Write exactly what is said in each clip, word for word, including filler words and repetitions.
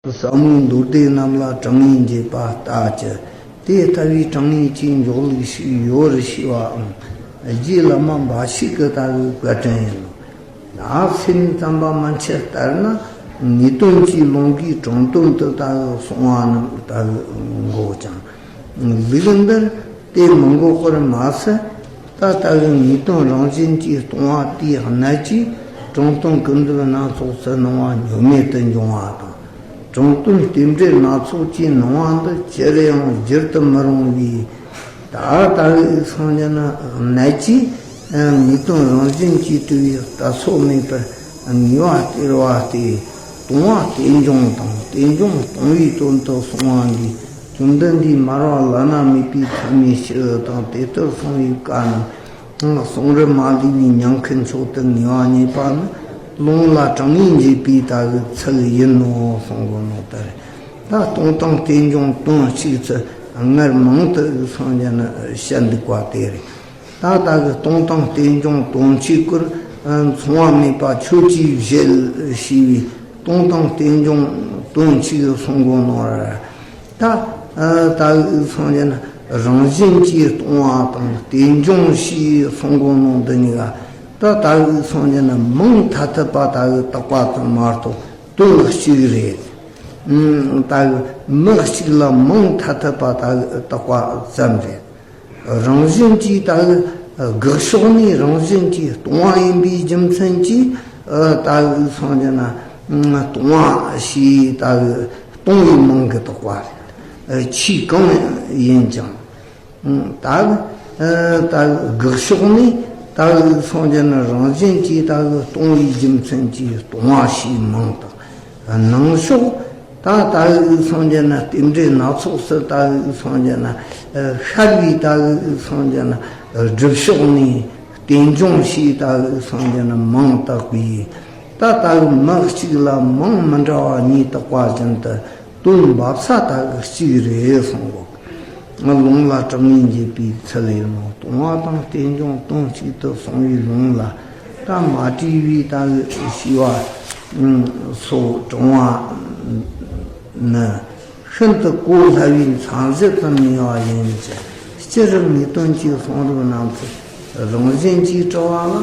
ཟབ་མོའི་མདོ་སྡེ་རྣམས་ལ་དྲང་ངེས་འབྱེད་པ་ལྟ་ཅི། དེ་ལྟ་བུའི་དྲང་ངེས་ཀྱི་འཇོག་ལུགས་ཤིག་ཡོད་རེད་ཞུས་པའམ། རྗེ་བླ་མ་འབའ་ཞིག་གི་ལྟ་བུའི་བཀའ་དྲིན་ཡིན་ནོ། ད་སེམས་ཙམ་པ་མན་ཆད་ལྟར་ན་ངེས་དོན་གྱི་ལུང་གིས་དྲང་དོན་དུ་ལྟ་བུ་གསུང་བ་རྣམས་ལྟ་བུ་འགོག་ཀྱང་། ལུགས་འདིར་དེ་མི་འགོག་པར་མ་ཟད། ད་ལྟ་བུའི་ངེས་དོན་རང་བཞིན་གྱིས་སྟོང་བ་དེའི་གནད་ཀྱིས་དྲང་དོན་ཀུན་བཏུས་སྣ་ཚོགས་སུ་སྣང་བ་ཉོན་མེད་དུ་འབྱུང་བ་དང་། དྲང་དོན་རྟེན་འབྲེལ་སྣ་ཚོགས་ཀྱིས་སྣང་བ་འདི་ཅི་རེ་ཡང་བསྒྱུར་དུ་མི་རུང་བས། ད་ལྟ་བུའི་སངས་རྒྱས་ན་གནད་ཀྱིས་ངེས་དོན་རང་བཞིན་གྱིས་གྲུབ་པའི་གཏད་སོ་མེད་པར་ངེས་པ་སྟེར་བ་སྟེ། སྟོང་བ་རྟེན་འབྱུང་དང་རྟེན་འབྱུང་སྟོང་བའི་དོན་དུ་གསུང་བ་འདིས། བཅོམ་ལྡན་འདས་མར་པ་བླ་ན་མེད་པའི་ཐུགས་སྨོན་ཕྱིར་དང་དེ་ལྟར་གསུངས་པའི་བཀའ་རྣམས་གསུང་རབ་མ་ལུས་པའི་ཉམས་མཁན་མཆོག་ཏུ་ངེས་པ་རྙེད་པ་ནི་ལུང་ལ་དྲང་ངེས་འབྱེད་པའི་ལྟ་བུའི་ཚུལ་ཡིན་ནོ་གསུང་གོ་ནོ་ལྟར། ད་སྟོང་དང་རྟེན་འབྱུང་དོན་གཅིག་ཚུལ་སྔར་མང་དུ་སངས་རྒྱས་ནས་བཤད་འདུག་པ་དེ་རེད། ད་ལྟ་གི་སྟོང་དང་རྟེན་འབྱུང་དོན་གཅིག་སྐོར་མཚུངས་པ་མེད་པ་ཁྱོད་ཀྱིས་བཞེད་ཞེས་པའི་སྟོང་དང་རྟེན་འབྱུང་དོན་གཅིག་གསུང་གོ་ནོ་ར། ད་ལྟ་གི་སངས་རྒྱས་ན་རང་བཞིན་གྱིས་སྟོང་བ་དང་རྟེན་འབྱུང་ཞེས་གསུང་གོ་ནོ་འདི་གཉིས་ཀ། ད་ལྟ་གི་སངས་རྒྱས་ན་མིང་ཐ་དད་པ་ལྟ་བུ་བཏགས་པ་ཙམ་མ་གཏོགས་དོན་གཅིག་རེད། ལྟ་བུ་མི་གཅིག་ལ་མིང་ཐ་དད་པ་ལྟ་བུ་བཏགས་པ་ཙམ་རེད། རང་བཞིན་གྱིས་ལྟ་བུ་དགག་ཕྱོགས་ནས་རང་བཞིན་གྱིས་སྟོང་བ་ཡིན་པའི་རྒྱུ་མཚན་གྱིས་ལྟ་བུ་སངས་རྒྱས་ན་སྟོང་བ་ཞེས་ལྟ་བུ་སྟོང་བའི་མིང་གིས་བཏགས་པ་རེད། ཆོས་གང་ཡིན་ཀྱང་། ལྟ་བུ་ལྟ་བུ་དགག་ཕྱོགས་ནས་ལྟ་བུ་སངས་རྒྱས་ན་རང་བཞིན་གྱིས་ལྟ་བུ་སྟོང་བའི་རྒྱུ་མཚན་གྱིས་སྟོང་བ་ཞེས་མིང་བཏགས། ནང་ཕྱོགས་ད་ལྟ་བུའི་སངས་རྒྱས་ན་རྟེན་འབྲེལ་སྣ་ཚོགས་སུ་ལྟ་བུའི་སངས་རྒྱས་ན། ཤར་བའི་ལྟ་བུའི་སངས་རྒྱས་ན་སྒྲུབ་ཕྱོགས་ནས་རྟེན་འབྱུང་ཞེས་ལྟ་བུའི་སངས་རྒྱས་ན་མིང་བཏགས་པས། ད་ལྟ་བུའི་མི་གཅིག་ལ་མིང་མི་འདྲ་བ་གཉིས་བཏགས་པ་བཞིན་དུ་དོན་འབབ་ས་ལྟ་བུ་གཅིག་རེད་གསུང་གོ། ལུང་ལ་དྲང་ངེས་འབྱེད་པའི་ཚུལ་ཡིན་ནོ། སྟོང་བ་དང་རྟེན་འབྱུང་དོན་གཅིག་ཏུ་གསུངས་པའི་ལུང་ལ། ད་མ་དྲིས་པའི་ལྟ་བུ་ཞེས་པ་སོགས་དྲང་བ་ནི་ཤིན་ཏུ་གོ་སླ་བའི་མཚན་གཞི་ཙམ་ཡིན་པ་ཡིན་ཅིང་། སྤྱིར་ངེས་དོན་གྱི་གསུང་རབ་རྣམས་སུ་རང་བཞིན་གྱིས་གྲུབ་པ་ལ་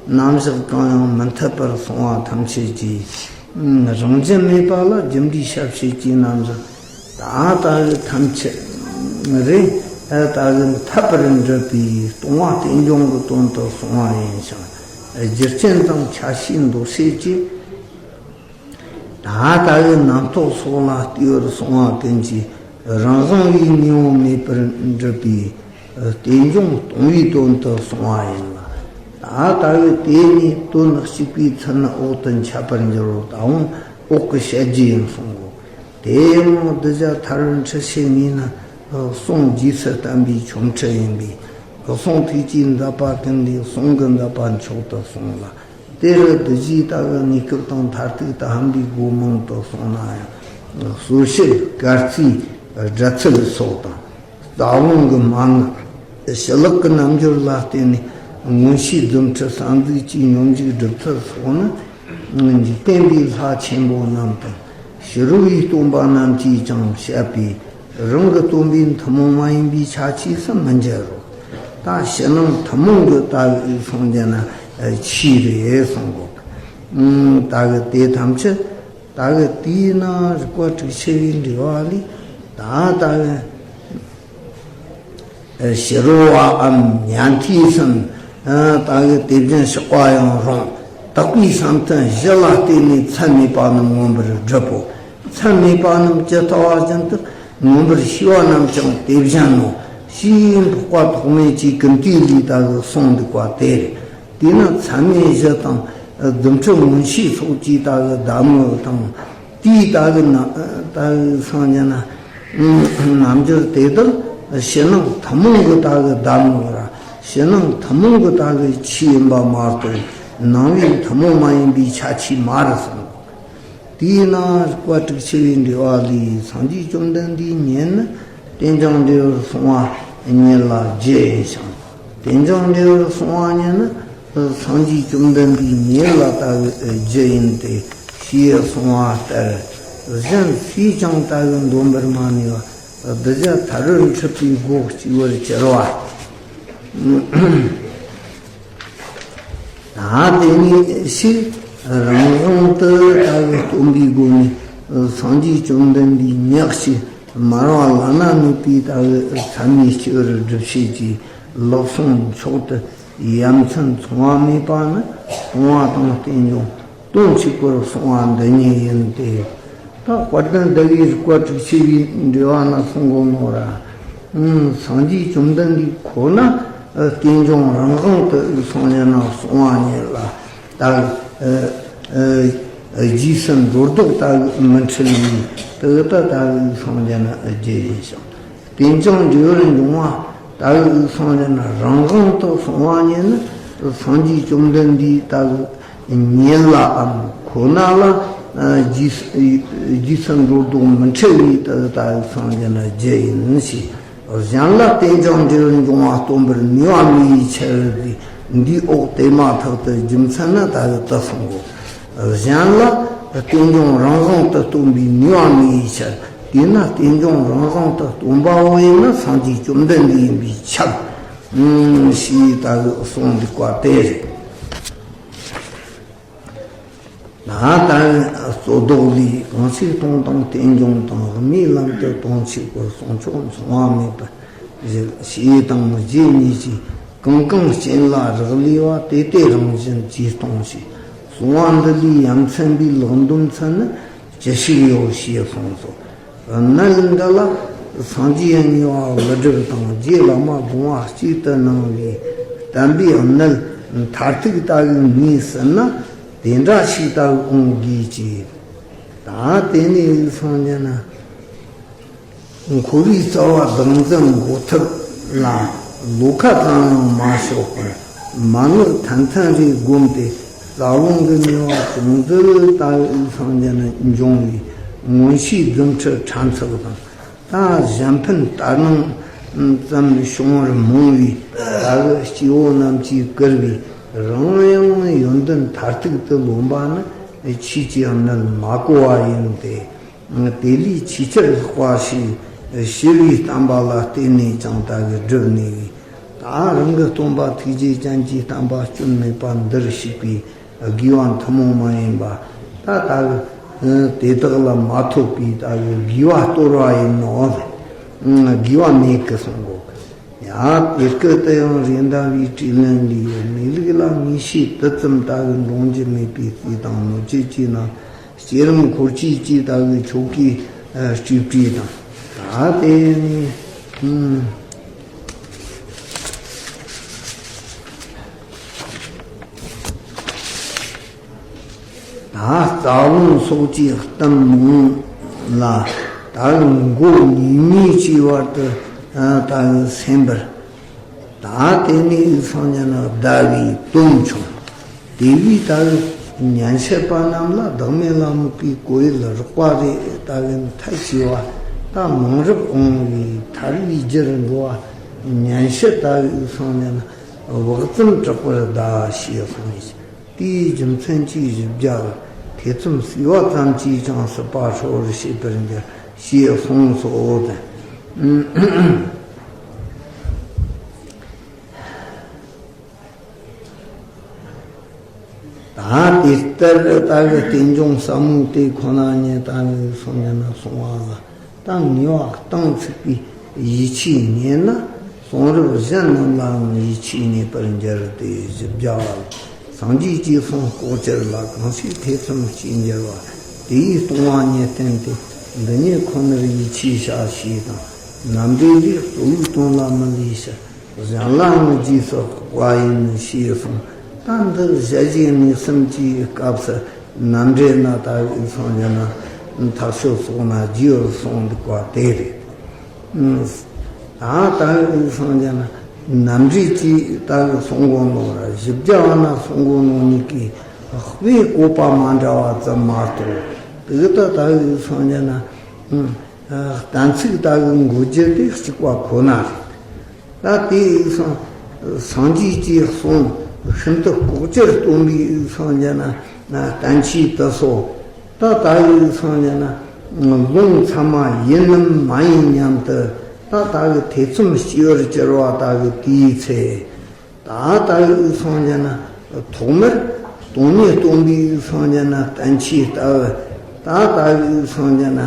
རྣམ་གཞག་གང་ཡང་མི་འཐད་པར་གསུངས་པ་ཐམས་ཅད་ཀྱིས། རང་བཞིན་མེད་པ་ལ་རྒྱུ་འབྲས་ཞབས་ཕྱི་ཅིག་རྣམས་སུ། ད་ལྟ་བུ་ཐམས་ཅད་རེད། ད་ལྟ་བུ་འཐད་པར་འགྲུབ་པའི་སྟོང་བ་རྟེན་འབྱུང་གི་དོན་དུ་གསུངས་པ་ཡིན་ཞིང་། རྒྱུ་རྐྱེན་དང་ཆ་ཤས་འདུ་ཤེས་ཀྱིས། ད་ལྟ་བུ་རྣམ་རྟོག་སོགས་ལ་ལྟོས་པར་གསུངས་པ་ཀུན་གྱིས་རང་བཟུང་བའི་ངོ་བོ་མེད་པར་འགྲུབ་པའི་རྟེན་འབྱུང་སྟོང་བའི་དོན་དུ་གསུངས་པ་ཡིན་ལ། ད་ལྟ་བུ་དེ་ནི་དོན་གཅིག་པའི་ཚུལ་ནི་འོག་ཏུ་འཆད་པར་འགྱུར་རོ། ད་འོང་འོག་གི་བཤད་རྒྱུ་ཡིན་གསུང་གོ། དེ་ཡང་གདུལ་བྱ་ཐར་པའི་འཁྲུལ་ཤེས་ངོས་ནི་གསུང་རྗེས་སུ་བསྟན་པའི་ཆོ་འཕྲུལ་ཡིན་པས། གསུང་ཐུགས་ཀྱི་མཛད་པ་ཀུན་ལས་གསུང་གི་མཛད་པ་མཆོག་ཏུ་གསུངས་ལ། དེ་རུ་གདུལ་བྱའི་ལྟ་བུ་གནས་སྐབས་དང་མཐར་ཐུག་ཏུ་ཕན་པའི་སྒོ་མང་དུ་གསུངས་ན་ཡང་། གསོལ་ཞིབ་དཀའ་རྩིས་སྒྲ་ཚུལ་སོགས་དང་། རྩ་རླུང་གི་མན་ངག་ཞི་ལྷག་གི་རྣལ་འབྱོར་ལ་བརྟེན་ནས་མངོན་ཤེས་རྫུ་འཕྲུལ་གསལ་འཛུགས་ཀྱི་སྙོམས་འཇུག་སྒྲུབ་ཚུལ་སོགས་ནི། འཇིག་རྟེན་པའི་ལྷ་ཆེན་པོ་རྣམས་དང་ཕྱི་རོལ་པའི་སྟོན་པ་རྣམས་ཀྱིས་ཀྱང་བཤད་པས། རང་གི་སྟོན་པའི་ཐུན་མོང་མ་ཡིན་པའི་ཁྱད་ཆོས་སུ་མི་འགྱུར་རོ། ད་ཕྱི་ནང་ཐུན་མོང་གི་ལྟ་བུའི་སངས་རྒྱས་ན་ཆོས་རེད་གསུང་གོ། ད་གི་དེ་ཐམས་ཅད་ད་གི་དེས་ན་རིགས་པ་དྲུག་ཆེ་བའི་འགྲེལ་བ་ལས། ད་ལྟ་གི་ཕྱི་རོལ་པའམ་ཉན་ཐོས་སམ། ད་གི་དེ་བཞིན་གཤེགས་པ་ཡང་རུང་། དག་པའི་བསམ་གཏན་བཞི་ལ་བརྟེན་ནས་མཚན་མེད་པ་རྣམས་མངོན་པར་སྒྲུབ་བོ། མཚན་མེད་པ་རྣམས་ཇི་ལྟ་བ་བཞིན་དུ་མངོན་པར་ཤེས་པ་རྣམས་ཀྱང་དེ་བཞིན་ནོ། ཞེས་འཕགས་པ་ཐོགས་མེད་ཀྱིས་ཀུན་བཏུས་ལས་ད་གི་གསུངས་འདུག་པ་དེ་རེད། དེས་ན་མཚན་མེད་བཞི་དང་། རྫུ་འཕྲུལ་མངོན་ཤེས་སོགས་ཀྱིས་ད་གི་གདམས་ངག་དང་། དེའི་ད་གི་ན་ད་གི་སངས་རྒྱས་ན། རྣལ་འབྱོར་དེ་དག་ཕྱི་ནང་ཐུན་མོང་གི་ད་གི་གདམས་ངག་ར། ཕྱི་ནང་ཐུན་མོང་གི་ད་གི་ཆོས་ཡིན་པ་མ་གཏོགས། ནང་པའི་ཐུན་མོང་མ་ཡིན་པའི་ཁྱད་ཆོས་མ་རེད་གསུངས། དེས་ན་རིགས་པ་དྲུག་ཆེ་བའི་འགྲེལ་བ་ལས། སངས་རྒྱས་བཅོམ་ལྡན་འདས་ཉིད་ནི་རྟེན་ཅིང་འབྲེལ་བར་གསུངས་པ་ཉིད་ལ་རྒྱུ་ཡིན་ཞིང་། རྟེན་ཅིང་འབྲེལ་བར་གསུངས་པ་ཉིད་ནི་སངས་རྒྱས་བཅོམ་ལྡན་འདས་ཉིད་ལ་ལྟ་བུའི་རྒྱུ་ཡིན་ཏེ། ཞེས་གསུངས་པ་ལྟར། གཞན་སུས་ཀྱང་ད་གི་འདོམས་པར་མ་ནུས་པ། གདུལ་བྱ་ཐར་པར་འཁྲིད་པའི་སྒོ་གཅིག་པར་གྱུར་པ། ད་དེ་ནས་ཤིག་རང་དབང་དུ་ད་གི་སྟོན་པའི་སྒོ་ནས་སངས་རྒྱས་བཅོམ་ལྡན་འདས་ཉག་གཅིག་མ་རུང་བ་བླ་ན་མེད་པའི་ད་གི་ཚད་མའི་སྤྱོད་པར་སྒྲུབ་བྱེད་ཀྱི་ལུགས་གསུང་མཆོག་ཏུ་ཡ་མཚན་མཚུངས་པ་མེད་པ་ནི་སྟོང་པ་དང་རྟེན་འབྱུང་དོན་གཅིག་པར་གསུངས་པ་འདི་ཉིད་ཡིན་ཏེ། ད་དཔལ་ལྡན་ཟླ་བའི་རིག་པ་དྲུག་ཅུ་པའི་འགྲེལ་པ་ན་གསུང་གོ་ནོ་ར། ཨུམ། སངས་རྒྱས་བཅོམ་ལྡན་འདས་ཁོ་ན་རྟེན་འབྱུང་རང་དབང་དུ་སངས་རྒྱས་ན་གསུང་བ་ཉིད་ལ་ད་རྗེས་སུ་འགྲོ་ལྡོག་ད་མི་འཁྲུལ་བའི་དུ་ད་ད་སངས་རྒྱས་ན་རྒྱུ་ཡིན་ཞིང་། རྟེན་ཅིང་འབྲེལ་བར་འབྱུང་བ་ད་གི་སངས་རྒྱས་ན་རང་དབང་དུ་སོང་བ་ཉིད་ནི་སངས་རྒྱས་བཅོམ་ལྡན་འདས་ད་གི་ཉིད་ལའམ་ཁོ་ན་ལ་རྗེས་རྗེས་སུ་འགྲོ་ལྡོག་མི་འཁྲུལ་བའི་ད་གི་ད་གི་སངས་རྒྱས་ན་རྒྱུ་ཡིན་ཞེས། གཞན་ལ་རྟེན་ཅིང་འབྲེལ་བར་འབྱུང་བ་སྟོན་པར་ནུས་པ་མེད་པའི་ཕྱིར་ཏེ། འདིའི་འོག་དེ་མ་ཐག་ཏུ་རྒྱུ་མཚན་ནི་ད་གི་དུ་གསུང་གོ། གཞན་ལ་རྟེན་འབྱུང་རང་དབང་དུ་སྟོན་པའི་ནུས་པ་མེད་པའི་ཕྱིར། དེས་ན་རྟེན་འབྱུང་རང་དབང་དུ་སྟོན་པ་བོ་ཡིན་ན་སངས་རྒྱས་བཅོམ་ལྡན་འདས་ཡིན་པས་ཁྱབ། ཨུམ། ཞེས་ད་གི་གསུངས་འདུག་པ་དེ་རེད། ན་ད་གི་རྩོད་ཟློག་ལས། གང་ཞིག་སྟོང་དང་རྟེན་འབྱུང་དང་། དབུ་མའི་ལམ་དུ་དོན་གཅིག་པར་གསུང་མཆོག་མཚུངས་པ་མེད་པར་བཞེད། ཞེས་དང་རྗེས་གཉིས་ཀྱིས་གང་གང་རྐྱེན་ལ་རག་ལས་པ། དེ་དེ་རང་བཞིན་གྱིས་སྟོང་ཞེས་གསུང་བ་འདི་ལས་ཡ་མཚན་པའི་ལུགས་འདོམས་ཚུལ་ནི་ཅི་ཞིག་ཡོད་ཞེས་གསུངས་སོ། གནད་འདི་ལ་སངས་རྒྱས་གཉིས་པ་ཀླུ་སྒྲུབ་དང་རྗེ་བླ་མ་དགོངས་པ་གཅིག་ཏུ་གནང་བའི་བསྟན་པའི་གནད་མཐར་ཐུག་ལྟ་བུའི་ངོས་ཟིན་ན་དེ་འདྲ་ཞིག་ལྟ་བུ་འོང་དགོས་ཀྱི། ད་དེ་ནས་སངས་རྒྱས་ན། འཁོར་བའི་རྩ་བ་བདག་འཛིན་འགོག་ཐབས་ལ་བློ་ཁ་ཙམ་ཡང་མ་ཕྱོགས་པར་མན་ངག་ཐམས་ཅད་རེ་བསྒོམས་ཏེ་རྩ་རླུང་གི་ནུས་པ་ཅུང་ཟད་ལྟ་བུའི་སངས་རྒྱས་ན་འབྱུང་བའི་མངོན་ཤེས་རྫུ་འཕྲུལ་ཕྲན་ཚེགས་དང་། ད་གཞན་ཕན་ལྟར་སྣང་ཙམ་བྱུང་བར་རྨོངས་པའི་ལྟ་བུ་སྐྱེ་བོ་རྣམས་ཀྱིས་བསྐུལ་བའི་རང་ཡང་ཡོན་ཏན་མཐར་ཐུག་ཏུ་ལོན་པ་ནི་ཆོས་ཀྱི་གནད་མ་གོ་བ་ཡིན་ཏེ། དེ་ལས་ཆེས་ཆེར་ལྷག་པ་ཞིག་ཞི་བའི་བསྟན་པ་ལ་བརྟེན་ནས་ཀྱང་ད་གི་བསྒྲུབས་ནས། ད་རང་གི་སྟོན་པ་ཐུགས་རྗེ་ཅན་གྱི་བསྟན་པ་སྐྱོན་མེད་པ་འདིར་གཤེགས་པའི་དགེ་བ་ཐུན་མོང་མ་ཡིན་པ་ད་ད་གི་དེ་དག་ལ་མ་ཐོབ་པའི་ད་གི་དགེ་བ་སྟོར་བ་ཡིན་ནོ། དགེ་བ་མེད་ཀི་གསུང་གོ། ཡང་དེ་སྐད་དུ་ཡང་རེད་མདའ་བའི་དྲིས་ལན་ལས། གནས་ལུགས་ལ་ངེས་ཤེས་དུ་ཙམ་ལྟ་བུ་འདྲོངས་རྒྱུ་མེད་པའི་རྩིས་དང་གནོད་བྱེད་ཀྱི་ནང་བསྐྱེད་རིམ་འཁོར་བཅས་ཀྱི་ལྟ་བུའི་ཆོ་གའི་སྤྲོས་བྲིས་དང་། ད་དེ་ནི། ཨུམ། ད་རྩ་རླུང་སོགས་ཀྱི་གཏམ་མང་ལ་ད་མགོ་གཉིས་མའི་བཅུའི་བར་དུ་ད་སེམས་པར། ད་དེ་ནས་སངས་རྒྱས་ན་ཟླ་བའི་དོན་བྱུང་། དེ་བས་ད་ཉན་བཤད་པ་རྣམས་ལ་བདག་མེད་ལ་དམིགས་པའི་གོ་ཡུལ་རགས་པ་རེ་ལྟ་བུའི་མཐའ་ཞེས་པ་ད་མང་རབ་འོང་བའི་ཐར་བའི་རྒྱུར་འགྲོ་བ་ཉན་བཤད་ལྟ་བུའི་སངས་རྒྱས་ན་བག་ཙམ་དྲག་པར་གདའ་ཞེས་གསུངས་ཤིང་། དེའི་རྒྱུ་མཚན་གྱིས་བཞི་བརྒྱ་ལ་ཐེ་ཚོམ་བསྲེ་བ་ཙམ་གྱིས་ཀྱང་སྲིད་པ་ཧྲོ་བར་བྱེད་པར་འགྱུར་ཞེས་གསུངས་སོ། ད་དེ་ལྟར་ལྟ་བུའི་རྟེན་འབྱུང་ཟབ་མོ་དེ་ཁོ་ན་ཉིད་ལྟ་བུའི་སངས་རྒྱས་ན་གསུང་བ་ལ། ད་ངེས་པ་གཏིང་ཚུགས་པའི་ཡིད་ཆེས་རྙེད་ན་གསུང་རབ་གཞན་རྣམས་ལའང་ཡིད་ཆེས་རྙེད་པར་འགྱུར་ཏེ། བཞི་བརྒྱ་པ་ལ་སངས་རྒྱས་ཀྱི་གསུང་ལྐོག་གྱུར་ལ་གང་ཞིག་ཐེ་ཚོམ་སྐྱེས་འགྱུར་བ། དེ་ཡིས་སྟོང་པ་ཉིད་བསྟན་ཏེ་འདི་ཉིད་ཁོ་ནར་ཡིད་ཆེས་བྱ་ཞེས་དང་། རྣམ་འགྲེལ་ལས་གཙོ་བོའི་དོན་ལ་མི་ལུས་ཕྱིར། གཞན་ལའང་རྗེས་སུ་དཔོག་པ་ཡིན་ཞེས་གསུངས། ད་འདི་ཞལ་བཞེས་གནས་གསུམ་གྱི་སྐབས་སུ་རྣམ་འགྲེལ་ན་ད་འོད་སངས་རྒྱས་ན་མཐའ་སྤྱོད་སོགས་ན་རྒྱས་པར་གསུངས་འདུག་པ་དེ་རེད། ད་ད་འོད་སངས་རྒྱས་ན་རྣམ་འགྲེལ་གྱིས་ད་གསུང་གོ་ནོ་ར་བཞི་བརྒྱ་པ་ན་གསུང་གོ་ནོ་གཉིས་ཀའི་དཔེ་བཀོད་པ་མ་འདྲ་བ་ཙམ་མ་གཏོགས། དེ་ད་ད་འོད་སངས་རྒྱས་ན། གཏན་ཚིགས་ལྟ་བུའི་འགོད་རྒྱུ་དེ་གཅིག་པ་ཁོ་ན་རེད། ད་དེའི་སངས་སངས་རྒྱས་ཀྱི་གསུང་ཤིན་ཏུ་ལྐོག་གྱུར་སྟོན་པའི་སངས་རྒྱས་ན་བསྟན་བཅོས་དེ་སོགས། ད་ལྟ་བུའི་སངས་རྒྱས་ན་ ལུང་ཚད་མ་ཡིན་ནམ་མ་ཡིན་སྙམ་དུ། ད་ལྟ་གི་ཐེ་ཚོམ་སྐྱེ་བར་གྱུར་པ་ལྟ་བུ་དེའི་ཚེ། ད་ལྟ་གི་སངས་རྒྱས་ན་ཐོག་མར་སྟོང་ཉིད་སྟོན་པའི་སངས་རྒྱས་ན་བསྟན་བཅོས་ལྟ་བུ། ད་ལྟ་གི་སངས་རྒྱས་ན་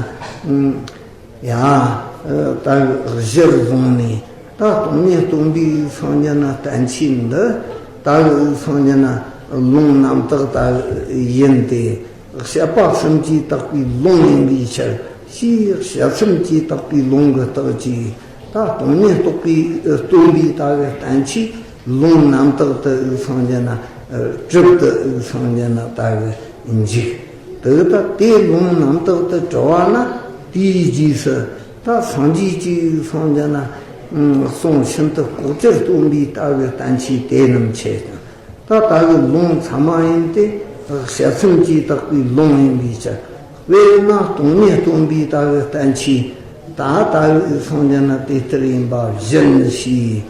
ཡ། ད་གཞིར་བཟུང་ནས། ད་སྟོང་ཉིད་སྟོན་པའི་སངས་རྒྱས་ན་བསྟན་བཅོས་འདི་ལྟ་བུ་སངས་རྒྱས་ན་ལུང་རྣམ་དག་ལྟ་བུ་ཡིན་ཏེ། བཤད་པ་གསུམ་གྱིས་དག་པའི་ལུང་ཡིན་པའི་ཕྱིར། ཞེས་བཤད་གསུམ་གྱིས་དག་པའི་ལུང་གི་རྟགས་ཀྱིས། ད་སྟོང་ཉིད་རྟོགས་པའི་སྟོན་པའི་ལྟ་བུ་བསྟན་བཅོས་ལུང་རྣམ་དག་ཏུ་སངས་རྒྱས་ན་གྲུབ་ཏུ་སངས་རྒྱས་ན་ལྟ་བུ་འཇུག་དེ་ལྟ་སྟེ། ལུང་རྣམ་དག་ཏུ་གྲུབ་པ་ན་དེའི་རྗེས་སུ། ད་སངས་རྒྱས་ཀྱི་སངས་རྒྱས་ན་གསུང་ཤིན་ཏུ་ལྐོག་གྱུར་སྟོན་པའི་ལྟ་བུ་བསྟན་བཅོས་དེ་རྣམས་ཆེ་ཞིང་། ད་ལྟ་བུའི་ལུང་ཚད་མ་ཡིན་ཏེ། བཤད་གསུམ་གྱིས་དག་པའི་ལུང་ཡིན་པའི་ཕྱིར། དཔེར་ན་སྟོང་ཉིད་སྟོན་པའི་ལྟ་བུ་བསྟན་བཅོས་ད་ལྟ་བུའི་སངས་རྒྱས་ན་དེ་ལྟར་ཡིན་པ་བཞིན་ཞེས།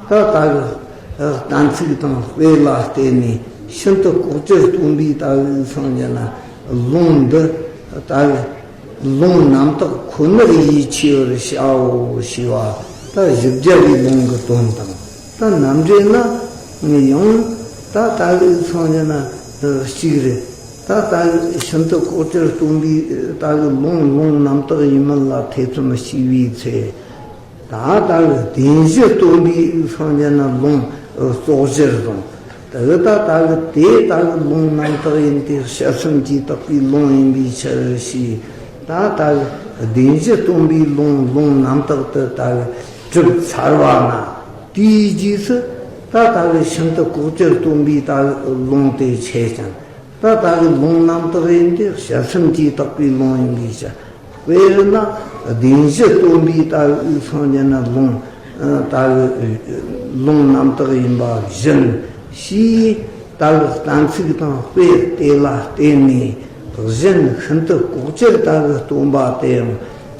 ད་ལྟ་བུའི་གཏན་ཚིགས་དང་དཔེ་ལ་བརྟེན་ནས་ཤིན་ཏུ་ལྐོག་གྱུར་སྟོན་པའི་ལྟ་བུའི་སངས་རྒྱས་ན་ལུང་འདི་ལྟ་བུའི་ལུང་རྣམ་དག་ཁོ་ནར་ཡིད་ཆེས་པར་བྱའོ་ཞེས་པ། ད་བཞི་བརྒྱ་པའི་ལུང་གི་དོན་དང་། ད་རྣམ་འགྲེལ་ན་ཡང་ད་ལྟ་བུའི་སངས་རྒྱས་ན་གཅིག་རེད། ད་ལྟ་བུའི་ཤིན་ཏུ་ལྐོག་གྱུར་སྟོན་པའི་ལྟ་བུའི་ལུང་ལུང་རྣམ་དག་ཡིན་མིན་ལ་ཐེ་ཚོམ་སྐྱེ་བའི་ཚེ། ད་ལྟ་བུའི་བདེན་བཞི་སྟོན་པའི་སངས་རྒྱས་ན་ལུང་རྟོགས་གཞིར་བཟུང་། དེ་ད་ལྟ་བུའི་དེ་ལྟ་བུའི་ལུང་རྣམ་དག་ཡིན་ཏེ། བཤད་གསུམ་གྱིས་དག་པའི་ལུང་ཡིན་པའི་ཕྱིར་ཞེས། ད་ལྟ་བུའི་བདེན་བཞི་སྟོན་པའི་ལུང་ལུང་རྣམ་དག་ཏུ་ལྟ་བུའི་གྲུབ་ཚར་བ་ན། དེའི་རྗེས་སུ་ད་ལྟ་བུའི་ཤིན་ཏུ་ལྐོག་གྱུར་སྟོན་པའི་ལྟ་བུའི་ལུང་དེ་ཆེ་ཞིང་། ད་ལྟ་བུའི་ལུང་རྣམ་དག་ཡིན་ཏེ། བཤད་གསུམ་གྱིས་དག་པའི་ལུང་ཡིན་པའི་ཕྱིར། དཔེར་ན་བདེན་བཞི་སྟོན་པའི་ལྟ་བུའི་སངས་རྒྱས་ན་ལུང་ལྟ་བུའི་ལུང་རྣམ་དག་ཡིན་པ་བཞིན་ཞེས། ལྟ་བུའི་གཏན་ཚིགས་དང་དཔེ་དེ་ལ་བརྟེན་ནས་གཞན་ཤིན་ཏུ་ལྐོག་གྱུར་ལྟ་བུ་སྟོན་པ་དེ་ཡང་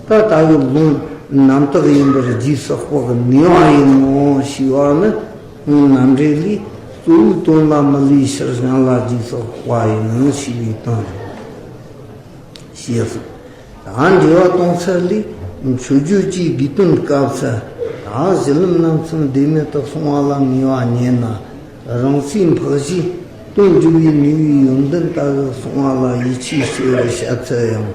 ད་ལྟ་བུའི་ལུང་རྣམ་དག་ཡིན་པར་རྗེས་སུ་དཔག་ནུས་པ་ཡིན་ནོ་ཞེས་པ་ནི། རྣམ་འགྲེལ་ལས། གཙོ་བོའི་དོན་ལ་མི་ལུས་ཕྱིར་གཞན་ལ་རྗེས་སུ་དཔག་པ་ཡིན་ཞེས་པའི་དོན་རེད། ཞེས་གསུངས། ད་འགྲེལ་པ་གཏོང་ཚུལ་ལས། མཆོད་བརྗོད་ཀྱི་དགེ་དོན་སྐབས་སུ། ད་གཞི་ལམ་རྣམ་གསུམ་བདེན་མེད་དུ་སོང་བ་ལ་ངེས་པ་རྙེད་ན། རང་སའི་འཕགས་བཞིའི་དོན་བསྒྲུབ་པའི་ནུས་པའི་ཡོན་ཏན་ལྟ་བུ་སོང་བ་ལ་ཡིད་ཆེས་བྱེད་པར་བྱ་ཚུལ་ཡང་།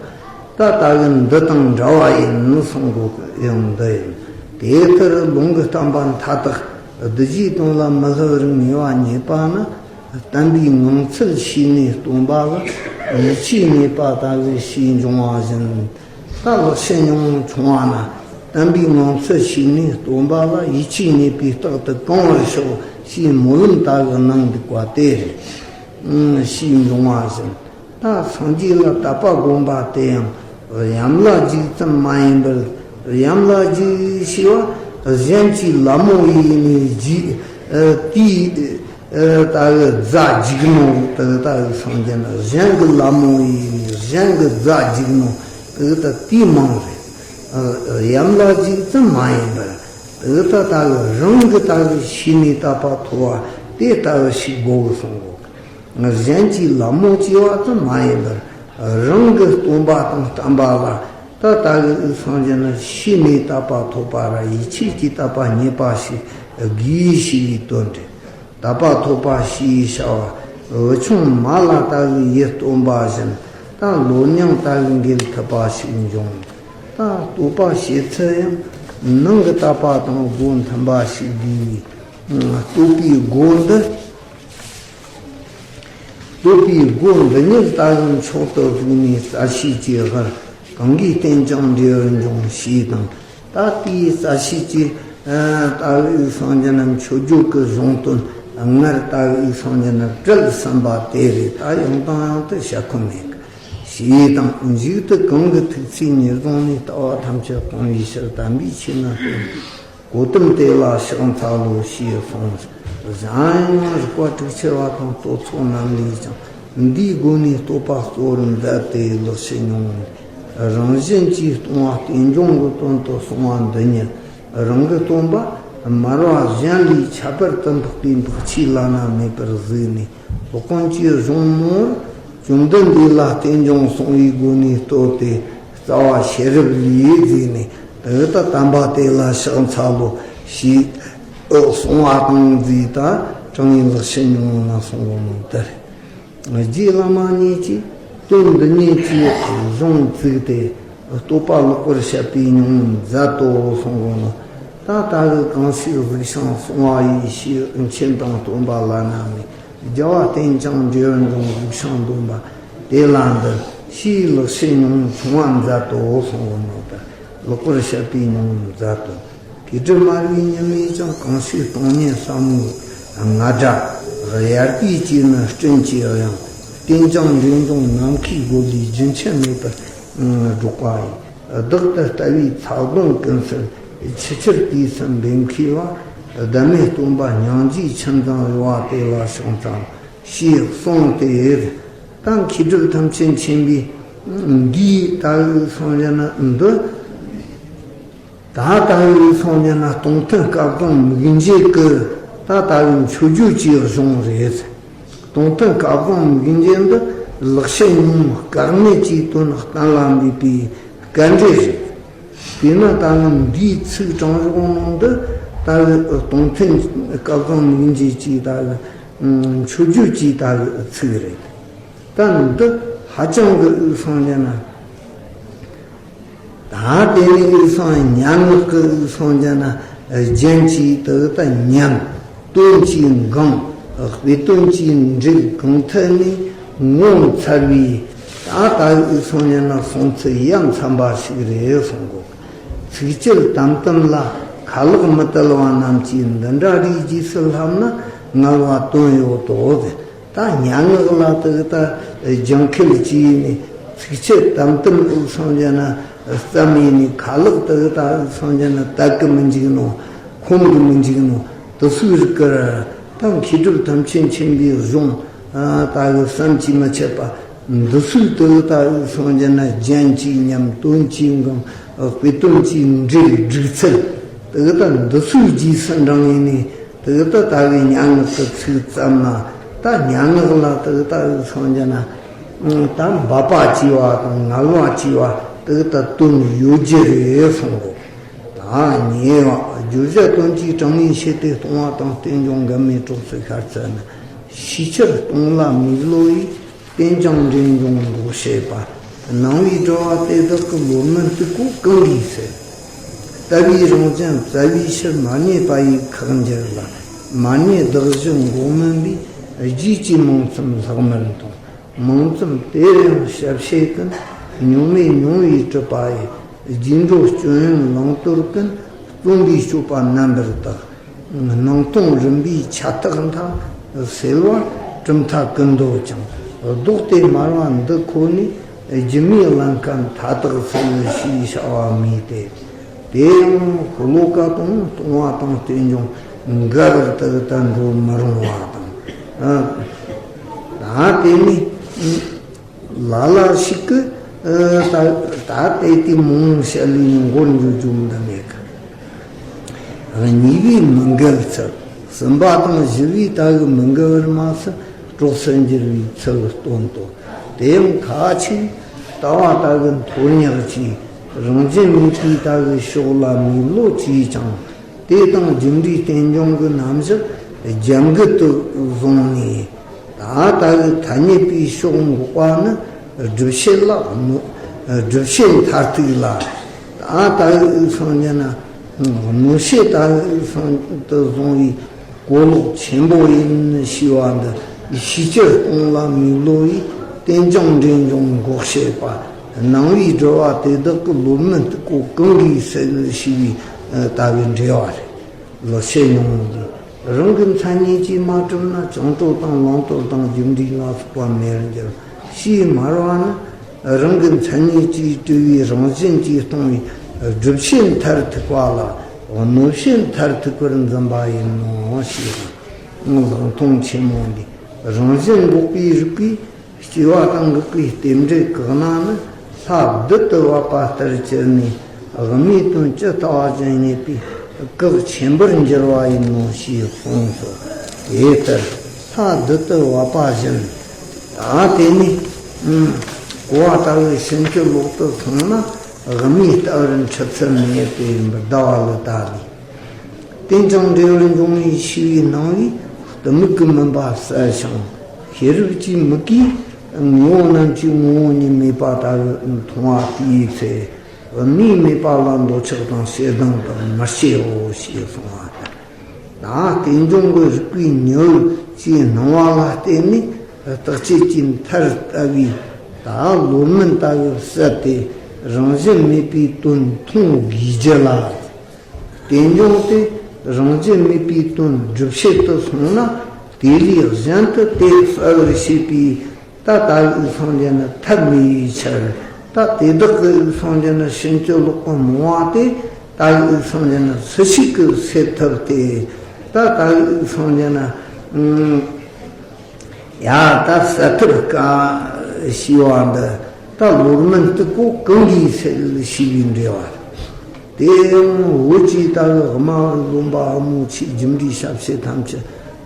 ད་ལྟ་བུ་འདི་དང་འདྲ་བ་ཡིན་གསུང་གོ་ཡང་འདི་ཡིན། དེ་ལྟར་ལུང་གི་བསྟན་པ་མཐའ་དག་གདུལ་བྱའི་དོན་ལ་མི་སླུ་བར་ངེས་པ་རྙེད་པ་ནི། བསྟན་པའི་ངང་ཚུལ་ཤེས་ནས་སྟོན་པ་ལ་ཡིད་ཆེས་རྙེད་པ་ལྟ་བུ་ཞེས་འབྱུང་བ་བཞིན། ད་ལེགས་བཤད་ཉུང་ངུ་ཆུང་བ་ན། བསྟན་པའི་ངང་ཚུལ་ཤེས་ནས་སྟོན་པ་ལ་ཡིད་ཆེས་རྙེད་པའི་རྟགས་དེ་གང་བར་ཤོག་ཞེས་སྨོན་ལམ་ལྟ་བུ་གནང་འདུག་པ་དེ་རེད། ཞེས་འབྱུང་བ་བཞིན། ད་སངས་རྒྱས་ལ་དད་པ་བསྒོམ་པ་དེ་ཡང་ཡམས་ལ་རྒྱུག་ཙམ་མ་ཡིན་པར། ཡམས་ལ་རྒྱུག་ཞེས་པ་གཞན་གྱི་ལད་མོ་ཡིས་ནས་རྒྱུག་དེའི་ལྟ་བུ་རྫ་རྒྱུག་ནོ་དེ་ལྟ་བུ་སངས་རྒྱས་ན། གཞན་གྱི་ལད་མོ་ཡིས་ནས་གཞན་གྱི་རྫ་རྒྱུག་ནོ་དེ་ལྟ་དེའི་མིང་རེད། ཡམས་ལ་རྒྱུག་ཙམ་མ་ཡིན་པར། དེ་ལྟ་ལྟ་བུ་རང་གི་ལྟ་བུ་ཤེས་ནས་དད་པ་ཐོབ་པ་དེ་ལྟ་བུ་ཞིག་དགོས་གསུང་གོ། གཞན་གྱི་ལད་མོ་བྱས་པ་ཙམ་མ་ཡིན་པར། རང་གི་སྟོན་པ་དང་བསྟན་པ་ལ་ད་ལྟ་བུའི་སངས་རྒྱས་ན་ཤེས་ནས་དད་པ་ཐོབ་པ་ར་ཡིད་ཆེས་ཀྱིས་དད་པ་རྙེད་པ་ཞིག་དགོས་ཞེས་པའི་དོན་ཏེ། དད་པ་ཐོབ་པ་ཞེས་བྱ་བ་བུ་ཆུང་མ་ལ་ལྟ་བུའི་ཡིད་སྟོན་པ་བཞིན། ད་ལོ་མྱང་ལྟ་བུའི་འགེལ་ཐུབ་པ་ཞིག་འབྱུང་། ད་བསྟོད་པ་བྱེད་ཚུལ་ཡང་ནང་གི་དད་པ་དང་སྒོ་མཐུན་པ་ཞིག་དགོས་པས། བསྟོད་པའི་སྒོ་འདི། བསྟོད་པའི་སྒོ་འདི་ཉིད་ལྟ་བུའི་མཆོག་ཏུ་བཟུང་ནས་རྩ་ཤེས་ཀྱི་དབར་གང་གིས་བསྟེན་ཀྱང་འབྲས་བུ་འབྱུང་ཞེས་དང་། ད་ལྟའི་རྩ་ཤེས་ཀྱི་ལྟ་བུའི་སངས་རྒྱས་རྣམས་མཆོད་བརྗོད་ཀྱི་གཞུང་དོན་སྔར་ལྟ་བུའི་སངས་རྒྱས་རྣམས་བྲལ་ཟིན་པ་དེ་རེད། ད་ཡང་དང་ཡང་དུ་བཤད་ཁོམ་མེད་ཞེས་དང་། མཇུག་ཏུ་གང་གི་ཐུགས་བརྩེ་ཉེར་བཟུང་ནས། ལྟ་བ་ཐམས་ཅད་སྤང་བའི་ཕྱིར། དམ་པའི་ཆོས་རྣམས་བསྟན་ཏེ། གོ་ཏམ་དེ་ལ་ཕྱག་འཚལ་ལོ་ཞེས་གསུངས། གཞན་ཡང་རིག་པ་དྲུག་ཆེ་བ་དང་བསྟོད་ཚོགས་རྣམས་ལས་ཀྱང་། འདིའི་སྒོ་ནས་བསྟོད་པ་གཙོ་བོར་མཛད་དེ། ལེགས་བཤད་ཉུང་ངུ་རང་བཞིན་གྱིས་སྟོང་བ་རྟེན་འབྱུང་གི་དོན་དུ་གསུངས་པ་འདི་ཉིད། རང་གི་སྟོན་པ་མར་པ་གཞན་ལས་ཁྱད་པར་དུ་འཕགས་པའི་འཕགས་ཆོས་བླ་ན་མེད་པར་གཟིགས་ནས། སློབ་དཔོན་གྱི་གཞུང་མང་པོར་བཅོམ་ལྡན་འདས་ལ་རྟེན་འབྱུང་གསུངས་པའི་སྒོ་ནས་བསྟོད་དེ། རྩ་བ་ཤེས་རབ་ལས་བརྩིས་ནས་དེ་ད་དམ་པ་དེ་ལ་ཕྱག་འཚལ་ལོ་ཞེས་གསུང་བ་དང་བརྩིས། ད་དྲང་ངེས་ལེགས་བཤད་ཉུང་ངུ་ན་གསུང་གོ་ནོ་དེ་རེད། རྗེ་བླ་མ་ཉིད་ཀྱིས་དོན་འདི་ཉིད་ཀྱི་གཞུང་བཙུགས་ཏེ། བསྟོད་པ་ལེགས་པར་བཤད་པའི་ཉུང་མཛད་དོ་གསུང་གོ་ནོ། ད་ད་གི་གང་ཞིག་གཟིགས་ཤིང་གསུང་བ་ཡི་ཕྱིར། མཁྱེན་དང་སྟོན་པ་བླ་ན་མེད། རྒྱལ་བ་རྟེན་ཅིང་འབྲེལ་བར་འབྱུང་། གཟིགས་ཤིང་འདོམས་པ་དེ་ལ་འདུད། ཞེས་ལེགས་བཤད་ཉུང་ངུ་ཆུང་བ་མཛད་དོ་གསུང་གོ་ནོ། ད་ལེགས་པར་བཤད་པའི་ཉུང་མཛད་དོ། མཁས་གྲུབ་སྨྲ་བའི་ཉི་མས་ཀྱང་། གང་ཞིག་སྟོང་ཉིད་ཟབ་མོའི་རྔ་སྒྲ། དབྱར་དུས་ཀྱི་ནི་སྤྲིན་གྱི་དབྱངས། རྟེན་ཅིང་འབྲེལ་འབྱུང་ནམ་མཁའི་སྒོ་ལས། རྒྱུན་ཆད་མེད་པར་སྒྲོག་པ་ཡི། བདག་ཏུ་ལྟ་བའི་ཚ་གདུང་ཀུན་སེལ། ཆུ་ཆར་དུས་སུ་འབེབས་མཁས་པ། བདག་མེད་སྟོན་པ་སྙིང་རྗེའི་ཆུ་འཛིན་གཡོ་བ། དེ་ལ་ཕྱག་འཚལ་ཞེས་གསུངས་ཏེ། ད་མཁས་གྲུབ་ཐམས་ཅད་མཁྱེན་པའི་འདིའི་ད་གི་སངས་རྒྱས་ན་འདི། ད་ལྟ་བུའི་སངས་རྒྱས་ན་སྟོང་ཐུན་སྐལ་བཟང་མིག་འབྱེད་ཀྱི་ད་ལྟ་བུའི་མཆོད་བརྗོད་ཀྱི་གཞུང་རེད། སྟོང་ཐུན་སྐལ་བཟང་མིག་འབྱེད་འདི་ལེགས་བཤད་ཉུང་ངུ་དཀའ་གནད་ཀྱི་དོན་གཏན་ལ་འབེབས་པའི་སྐད་འགྲེལ་རེད། དེས་ན་ད་ནི་འདིའི་ཚིག་དྲངས་རོགས་གནང་འདི་ད་གི་སྟོང་ཐུན་སྐལ་བཟང་མིག་འབྱེད་ཀྱི་ད་གི་མཆོད་བརྗོད་ཀྱི་ད་གི་ཚིག་རེད། ད་འདི་ཧ་ཅང་གི་སངས་རྒྱས་ན། ད་དེ་ནས་དབུས་སངས་སྙན་ངག་གི་དབུས་སངས་རྒྱས་ན། རྒྱན་གྱིས་དེ་ལྟར་ཉམས། དོན་གྱིས་འགེངས། དཔེ་དོན་གྱིས་འགྲེལ། གང་ཐད་ནས་ངོ་མཚར་བའི་ད་ལྟ་བུའི་དབུས་སངས་རྒྱས་ན་གསུང་ཚུལ་ཡ་མཚན་པ་ཞིག་རེད་གསུང་གོ། ཚིགས་བཅད་དམ་དམ་ལ་ཁ་ལག་མི་དལ་བ་རྣམས་ཀྱིས་འདི་འདྲ་རིགས་རྗེས་སུ་ལྷབ་ན་ངལ་བ་དོན་ཡོད་དོ་ཟེར། ད་སྙན་ངག་ལ་དེ་ད་སྦྱང་ཁུལ་བྱས་ནས་ཚིགས་བཅད་དམ་དམ་དབུས་སངས་རྒྱས་ན་བརྩམས་ཡས་ནས་ཁ་ལག་དེ་ད་དབུས་སངས་རྒྱས་ན་དལ་གི་མི་འཇུག་ནོ། ཁོམ་གི་མི་འཇུག་ནོ། དེ་ཚོའི་རིགས་ཀྱི་ད་མཁས་གྲུབ་ཐམས་ཅད་མཁྱེན་པའི་གཞུང་ད་གི་བསམ་གྱིས་མི་ཁྱབ་པ་འདི་ཚོའི་དེ་ད་དབུས་སངས་རྒྱས་ན་རྒྱན་གྱིས་ཉམས། དོན་གྱིས་འགེངས། དཔེ་དོན་གྱིས་འགྲེལ། སྒྲུག་ཚུལ་དེ་ད་འདི་ཚོའི་རྗེས་སུ་འབྲངས་ཡས་ནས། དེ་ད་ལྟ་བུའི་སྙན་ངག་གི་ཚིག་བརྩམས་ན། ད་སྙན་ངག་ལ་དེ་ལྟ་བུའི་སངས་རྒྱས་ན། ད་འབད་པ་བྱས་པ་དང་ངལ་བ་བྱས་པ་དེ་ད་དོན་ཡོད་རྒྱུ་རེད་གསུང་གོ། ད་ཉེ་བ་བརྗོད་བྱ་དོན་གྱི་དྲང་ངེས་ཕྱེ་སྟེ། སྟོང་བ་དང་རྟེན་འབྱུང་འགལ་མེད་གྲོགས་སུ་ཤར་ཚུལ་ནི། ཕྱིས་ཕྱིར་སྟོང་ལ་མི་སློ་བའི། རྟེན་ཅིང་འབྲེལ་འབྱུང་འགོག་བྱེད་པ། སྣང་བའི་སྒྲིབ་པ་དེ་དག་གི་བློ་མུན་སྟུག་པོ་གང་གིས་སེལ། ལྟ་བའི་རང་བཞིན་བཙལ་བའི་ཕྱིར། མ་རྙེད་པ་ཡི་ཁག་འགྱུར་ལ། མ་རྙེད་བདག་གཞི་འགོག་མིན་པའི། རྗེས་ཀྱི་མིང་ཙམ་ལྷག་མར་མཐོང་། མིང་ཙམ་དེར་ཡང་ཞབས་ཕྱི་ཀུན། མྱོང་མེད་མྱོང་བའི་གྲུབ་པ་ཡི། རྗེས་འགྲོ་སྐྱོན་ཡོན་བླང་དོར་ཀུན། རྩོམ་པའི་སྤྱོད་པ་རྣམ་པར་དག། སྣང་སྟོང་རིམ་པའི་ཆ་ཐག་མཐའ། སེལ་བ་གྲུབ་མཐའ་ཀུན་འདོད་ཀྱང་། ལྡོག་སྟེ་སྨྲ་བ་འདི་ཁོ་ནས། སྒྱུ་མའི་ཀླན་ཀ་མཐའ་དག་སེལ། ཞེས་བྱ་བ་སྨྲས་ཏེ། དེ་ཡང་ཤོ་ལོ་ཀ་དང་སྟོང་བ་དང་རྟེན་འབྱུང་འགལ་བར་དུ་བསྟན་འགྲོ་མི་རུང་བ་དང་། ཨ། ད་དེ་ནི། ལ་ལ་ཞིག་གིས་ཨ་ད་ད་ལྟའི་དེ་མང་བཤད་ལས་མགོར་འགྱོ་རྒྱུ་འདི་མེད་གི། གཉིས་པའི་མི་འགལ་ཚུལ། གསུམ་པ་དང་བཞི་པའི་ད་གི་མི་འགལ་བར་མ་ཟད་གྲོགས་སུ་འགྱུར་བའི་ཚུལ་སྟོན་ཏོ། དེ་ཡང་ཁ་ཅིག་ལྟ་བ་ད་གི་མཐོ་སྙེག་ཅིང་རང་བཞིན་མེད་པའི་ད་གི་ཕྱོགས་ལ་མི་སློ་བྱས་ཀྱང་། དེ་དང་རྒྱུ་འབྲས་རྟེན་འབྱུང་གི་རྣམ་གཞག་རྒྱབ་འགལ་དུ་བཟུང་ནས། ད་ལྟ་བུའི་ཐ་སྙད་པའི་ཕྱོགས་འགོག་པ་ནི་སྒྲུབ་བྱེད་ལ་གནོད། སྒྲུབ་བྱེད་མཐར་ཐུག་ལ། ད་ལྟ་བུའི་སངས་རྒྱས་ན་གནོད་བྱེད་ད་ལྟ་བུའི་སངས་དུ་བཟུང་བའི་གོ་ལོག་ཆེན་པོ་ཡིན་ཞེས་པ་འདི་ཕྱིས་ཕྱིར་སྟོང་ལ་མི་སློ་བའི། རྟེན་ཅིང་འབྲེལ་འབྱུང་འགོག་བྱེད་པ། སྣང་བའི་སྒྲིབ་པ་དེ་དག་གི་བློ་མུན་སྟུག་པོ་གང་གིས་སེལ་ཞེས་པའི་ལྟ་བའི་འགྲེལ་བ་རེད། ལེགས་བཤད་ཉུང་ངུ་འདི། རང་གི་མཚན་ཉིད་ཀྱིས་མ་གྲུབ་ན། བྱང་གྲོལ་དང་བླང་དོར་དང་རྒྱུ་འབྲས་ལ་སོགས་པ་མེད་པར་འགྱུར། ཞེས་སྨྲ་བ་ནི། རང་གི་མཚན་ཉིད་ཀྱིས་གྲུབ་པའི་རང་བཞིན་གྱིས་སྟོང་བའི་སྒྲུབ་བྱེད་མཐར་ཐུག་པ་ལ་གནོད་བྱེད་མཐར་ཐུག་པར་འཛིན་པ་ཡིན་ནོ་ཞེས་དང་། ལེགས་མཐོང་ཆེན་མོ་འདི། རང་བཞིན་འགོག་པའི་རིགས་པས། སྐྱེ་བ་དང་འགག་པའི་རྟེན་འབྲེལ་བཀག་ན་ནི། ལྷ་བདུད་དུ་བབ་པ་ལྟར་གྱུར་ནས། དབུ་མའི་དོན་ཇི་ལྟ་བ་བཞིན་རྙེད་པའི་བཀག་ཆེན་པོར་འགྱུར་བ་ཡིན་ནོ་ཞེས་གསུངས་སོ། དེ་ལྟར་ལྷ་བདུད་དུ་བབ་པ་བཞིན། ད་དེ་ནི་གོ་བ་ལྟ་བུའི་ཕྱིན་ཅི་ལོག་ཏུ་སོང་ན། དབུ་མའི་ལྟ་བར་འཁྲུལ་ཚུལ་མེད་པའི་བུདྡྷ་བ་ལ་ལྟ་ནས། རྟེན་ཅིང་འབྲེལ་བར་འབྱུང་བའི་ཤེས་པའི་སྣང་བས་གཏི་མུག་གི་མུན་པ་བསལ་ཞིང་། ཤེས་རབ་ཀྱི་མིག་གིས་དངོས་པོ་རྣམས་ཀྱི་ངོ་བོ་ཉིད་མེད་པ་ལྟ་བུ་མཐོང་བ་དེའི་ཚེ། དབུ་མའི་མོས་པ་ལ་འདོད་ཆགས་དང་ཞེ་སྡང་དག་མི་སྐྱེའོ་ཞེས་གསུངས་པ་དང་། ད་རྟེན་འབྱུང་གི་རིགས་པའི་ཉི་འོད་ཀྱི་སྣང་བ་ལ་བརྟེན་ནས། རྟག་ཆད་ཀྱི་མཐར་ལྟ་བུའི་ད་བློ་མུན་ལྟ་བུ་བསལ་ཏེ། རང་བཞིན་མེད་པའི་དོན་མཐོང་དགོས་རྒྱུ་ལ། རྟེན་འབྱུང་དེ་རང་བཞིན་མེད་པའི་དོན་སྒྲུབ་བྱེད་དུ་སོང་ན། དེ་ལས་གཞན་དུ་དེ་གསལ་བར་བྱེད་པའི་ད་ལྟ་བུའི་སངས་རྒྱས་ནི་ཐབས་མེད་པའི་ཕྱིར། ད་དེ་དག་གི་སངས་རྒྱས་ནི་ཕྱིན་ཅི་ལོག་གི་སྨྲ་བ་དེ་ལྟ་བུའི་སངས་རྒྱས་ནི་སུ་ཞིག་གིས་སེལ་ཐུབ་སྟེ། ད་ལྟ་བུའི་སངས་རྒྱས་ནི་ཡ་ད་སེལ་ཐུབ་ཀ་ཞེས་པ་འདི། ད་བློ་མུན་སྟུག་པོ་གང་གིས་སེལ་ཞེས་པའི་འགྲེལ་བ། དེ་ཡང་བོད་ཀྱི་ལྟ་བུ་སྨྲ་བར་རློམ་པ་ཨ་མོ་ཆོས་རྒྱུ་འབྲས་ཞབས་ཕྱི་ཐམས་ཅད་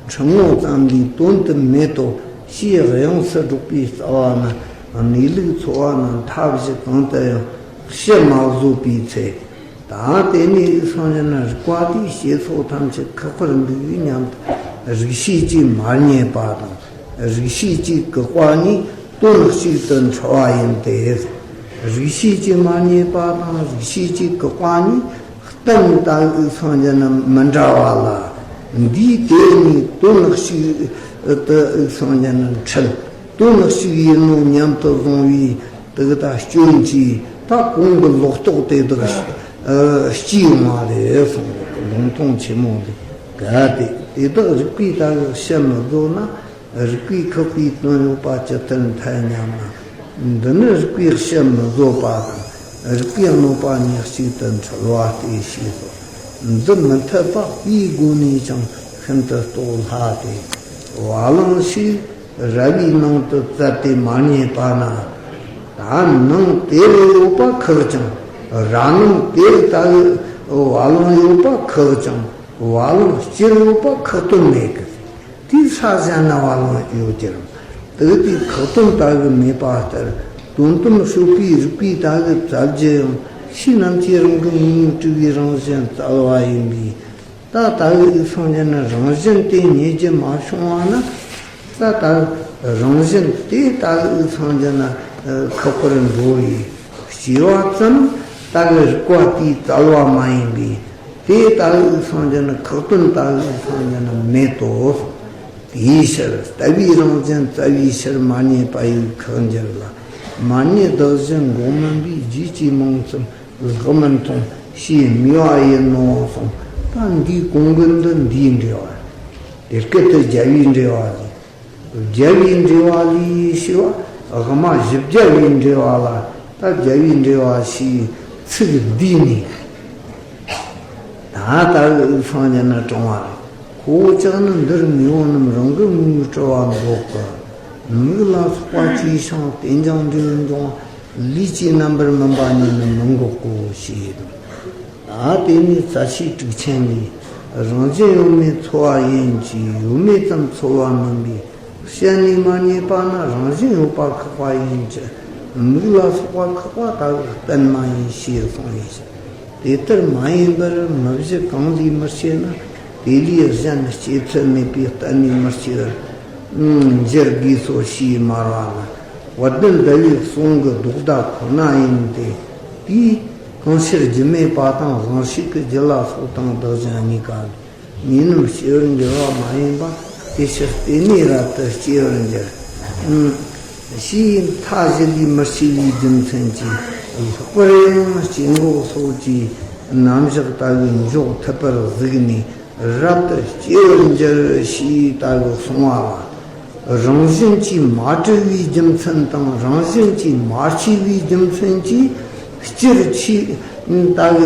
འཁྲུལ་ངོ་ཙམ་ལས་དོན་དུ་མེད་དོ་ཞེས་དབྱངས་སུ་སྒྲོག་པའི་རྩ་བ་ནི། གནས་ལུགས་འཚོ་བ་ནི་མཐའ་བཞི་གང་དུ་ཡང་ཕྱི་མ་བཟོད་པའི་ཚེ། ད་དེ་ནས་སངས་རྒྱས་ནི་རིགས་པ་དེའི་བྱེད་ཚོགས་ཐམས་ཅད་ཁེགས་པར་འདུག་པས་སྙམ་དུ་རིགས་ཤེས་ཀྱིས་མ་རྙེད་པ་དང་། རིགས་ཤེས་ཀྱིས་བཀག་པ་གཉིས་དོན་གཅིག་ཏུ་འཁྲུལ་བ་ཡིན་ཏེ། རིགས་ཤེས་ཀྱིས་མ་རྙེད་པ་དང་། རིགས་ཤེས་ཀྱིས་བཀག་པ་གཉིས་གཏན་ལྟ་བུའི་སངས་རྒྱས་ནི་མི་འདྲ་བ་ལ། འདིས་དེ་གཉིས་དོན་གཅིག་ཏུ་སངས་རྒྱས་ནི་འཁྲུལ། དོན་གཅིག་ཡིན་ནོ་སྙམ་དུ་བཟུང་བའི་དེ་ད་སྐྱོན་གྱིས་ད་གོང་གི་ལོག་རྟོག་དེ་དག་ཨ་སྐྱེས་ཡོང་བ་རེད་གསུངས། ལུང་སྟོང་ཆེན་མོ་ལས་གལ་ཏེ་དེ་དག་རིགས་པས་ད་གི་བཤད་མི་རྫོགས་ན། རིགས་པས་ཁེགས་པའི་དོན་ཡོད་པ་ཇི་ལྟར་འཐད་སྙམ་ན། འདི་ནི་རིགས་པས་བཤད་མི་རྫོགས་པ་དང་། རིགས་པས་གནོད་པ་ཉག་གཅིག་ཏུ་འཁྲུལ་བ་སྟེ་ཞེས་སོ། འདི་མི་འཐད་པ་དཔེའི་སྒོ་ནས་ཀྱང་ཤིན་ཏུ་རྟོགས་སླ་སྟེ། བ་ལང་ཞིག་ར་བའི་ནང་དུ་བཙལ་ཏེ་མ་རྙེད་པ་ན། ད་ནང་དེར་ཡོད་པ་ཁེགས་ཀྱང་། ར་ནང་དེར་ད་བ་ལང་ཡོད་པ་ཁེགས་ཀྱང་། བ་ལང་སྤྱིར་ཡོད་པ་ཁེགས་དོན་མེད་ཀི། དེའི་ས་གཞན་ན་བ་ལང་ཡོད་ཀྱི་རུང་། དེ་དེའི་ཁེགས་དོན་ལྟ་བུ་མེད་པ་ལྟར། དོན་དམ་དཔྱོད་པའི་རིགས་པས་ལྟ་བུ་བཙལ་རྒྱུ་ཡང་ཕྱིས་ནམ་ཞིག་རང་གི་ངོ་བོ་གྲུབ་པའི་རང་བཞིན་བཙལ་བ་ཡིན་པས། ད་ལྟ་བུའི་སངས་རྒྱས་ནི་རང་བཞིན་དེ་རྙེད་རྒྱུ་མ་བྱུང་བ་ན། ད་ལྟ་བུ་རང་བཞིན་དེ་ལྟ་བུའི་སངས་རྒྱས་ནི་ཁེགས་པར་འགྲོ་བའི་སྐྱེ་བ་ཙམ་ལྟ་བུའི་རིགས་པ་དེས་བཙལ་བ་མ་ཡིན་པས། དེ་ལྟ་བུའི་སངས་རྒྱས་ནི་ཁེགས་དོན་ལྟ་བུའི་སངས་རྒྱས་ནི་མེད་དོ། དེའི་ཕྱིར་ལྟ་བུའི་རང་བཞིན་བཙལ་བའི་ཕྱིར་མ་རྙེད་པ་ཡི་ཁེགས་འགྱུར་ལ། མ་རྙེད་བདག་གཞན་འགོག་མིན་པའི་རྒྱུད་ཀྱི་མིང་ཙམ་ལྷག་མིན་མཐོང་ཞེས་སྨྲས་པ་ཡིན་ནོ་གསུངས། ད་འདིའི་གོང་གི་འདི་འདིའི་འགྲེལ་བ། དེ་སྐད་དུ་རྒྱལ་བའི་འགྲེལ་བ་ལས། རྒྱལ་བའི་འགྲེལ་བ་ལས་ཞེས་པ། དབུ་མ་བཞི་བརྒྱ་པའི་འགྲེལ་བ་ལ་ད་རྒྱལ་བའི་འགྲེལ་བ་ཞེས་ཚིག་འདིས་ནི། ད་ལྟ་བུའི་སངས་རྒྱས་ནི་དྲང་བ་རེད། ཁོ་བོ་ཅག་ནི་འདིར་དངོས་པོ་རྣམས་རང་གི་ངོ་བོས་གྲུབ་པ་འདོད་ཀྱི། མིག་ལ་སོགས་པ་ཅིའི་ཕྱིར་རྟེན་ཅིང་འབྲེལ་བར་འབྱུང་བ། ལུས་ཀྱི་རྣམ་པར་སྨིན་པ་ཉིད་ནི་མི་འགོག་གོ་ཞེས་དང་། ད་དེ་ནས་རྩ་ཤེའི་དྲུག་ཆེན་ལས། རང་བཞིན་ཡོད་མེད་ཚོལ་བ་ཡིན་གྱི། ཡོད་མེད་ཙམ་ཚོལ་བ་མིན་པས། བཤད་ནས་མ་རྙེད་པ་ན་རང་བཞིན་ཡོད་པ་ཁེགས་པ་ཡིན་གྱི། མིག་ལ་སོགས་པ་ཁེགས་པ་ལྟ་བུ་གཏན་མ་ཡིན་ཞེས་གསུངས་པའི་ཕྱིར། དེ་ལྟར་མ་ཡིན་པར་མི་བཞི་གང་ལས་མི་སྐྱེ་ན། དེ་ལས་གཞན་སྐྱེ་ཚུལ་མེད་པས་གཏན་ནས་མི་སྐྱེ་བར་འགྱུར་དགོས་སོ་ཞེས་སྨྲ་བ་ནི། དཔལ་ལྡན་ཟླ་བའི་གསུང་གི་ལྡོག་ཟླ་ཁོ་ན་ཡིན་ཏེ། དེས་གང་ཕྱིར་རྒྱུ་མེད་པ་དང་དབང་ཤེས་ཀྱི་རྒྱུ་ལ་སོགས་དང་བདག་གཞན་གཉིས་ཀ་ལས། ཉིད་རྣམས་སྐྱེ་བར་འགྱུར་བ་མ་ཡིན་པ། དེ་ཕྱིར་བརྟེན་ནས་རབ་ཏུ་སྐྱེ་བར་འགྱུར། ཨུམ། ཞེས་མཐའ་བཞི་ལས་མི་སྐྱེ་བའི་རྒྱུ་མཚན་གྱིས། ལྷག་པར་ཡང་སྐྱེ་འགོག་སོགས་ཀྱི་རྣམ་གཞག་ལྟ་བུའི་འཇོག་ཐུབ་པར་གཟིགས་ནས་རབ་ཏུ་སྐྱེ་བར་འགྱུར་ཞེས་ལྟ་བུ་གསུངས་པ་ལ། རང་བཞིན་གྱིས་མ་གྲུབ་པའི་རྒྱུ་མཚན་དང་རང་བཞིན་གྱིས་མ་སྐྱེས་པའི་རྒྱུ་མཚན་གྱིས། སྤྱིར་ཆོས་ལྟ་བུ་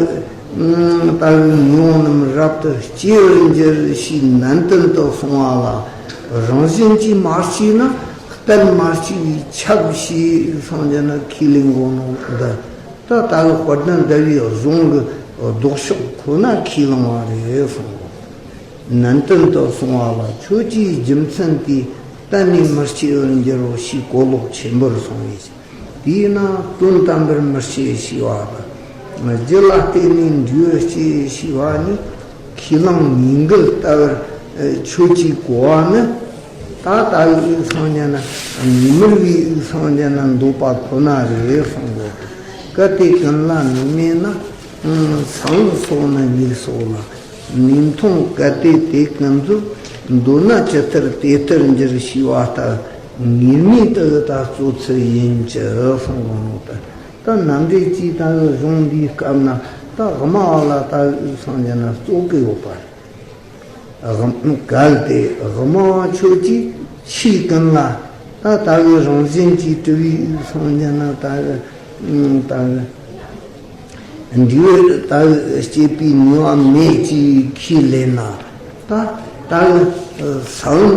ལྟ་བུའི་ངོ་བོ་རྣམས་རབ་ཏུ་སྐྱེ་བར་འགྱུར་ཞེས་ནན་ཏན་དུ་གསུངས་པ་ལ། རང་བཞིན་གྱིས་མ་སྐྱེས་ན་གཏན་མ་སྐྱེས་པས་ཁྱབ་ཞེས་སངས་རྒྱས་ནི་ཁས་ལེན་གོ་ནོ་འདི། ད་ལྟ་བུ་དཔལ་ལྡན་ཟླ་བའི་གཞུང་གི་ལྡོག་ཕྱོགས་ཁོ་ན་ཁས་བླངས་པ་རེད་གསུངས། ནན་ཏན་དུ་གསུངས་པ་ལ། ཁྱོད་ཀྱིས་རྒྱུ་མཚན་དེས་གཏན་ནས་མི་སྐྱེ་བར་འགྱུར་རོ་ཞེས་གོ་ལོག་ཆེན་པོར་གསུངས་པའི་ཕྱིར། དེས་ན་དོན་དམ་པར་མི་སྐྱེ་ཞེས་པ་དང་ རྒྱུ་ལ་བརྟེན་ནས་འབྲས་བུ་སྐྱེ་ཞེས་པ་ནི། ཁས་བླངས་ངེས་འགལ་ལྟ་བུར་ཆོས་ཀྱིས་གོ་བ་ནི། ད་ལྟ་བུའི་སངས་རྒྱས་ན། ངེས་མེད་པའི་སངས་རྒྱས་ན་འདོད་པ་ཁོ་ན་རེད་གསུངས་གོ། གལ་ཏེ་ཀུན་ལ་ནུས་མེད་ན། ས་བོན་སོགས་ནི་ཉིད་སོགས་ལ། ནུས་མཐོང་གལ་ཏེ་དེ་ཀུན་རྫོབ། འདོད་ན་ཇི་ལྟར་དེ་ལྟར་འགྱུར་ཞེས་པ་ལྟར། ངེས་མེད་དུ་ད་རྩོད་ཚུལ་ཡིན་གྱི་གསུངས་གོ་ནོ། ད་ད་ནམ་རེ་ཅིག་ད་གི་གཞུང་འདིའི་སྐབས་ན་ད་དབུ་མ་བ་ལ་ད་གི་སངས་རྒྱས་ན་རྩོད་གི་ཡོད་པ་རེད། གལ་ཏེ་དབུ་མ་བ་ཆོས་ཀྱི་ཆོས་ཀུན་ལ། ད་ད་གི་རང་བཞིན་གྱིས་གྲུབ་པའི་སངས་རྒྱས་ན་ད་གི་ད་གི་འབྲས་བུ་ད་གི་སྐྱེད་པའི་ནུས་པ་མེད་ཅེས་ཁས་ལེན་ན། ད་ད་གི་ས་བོན་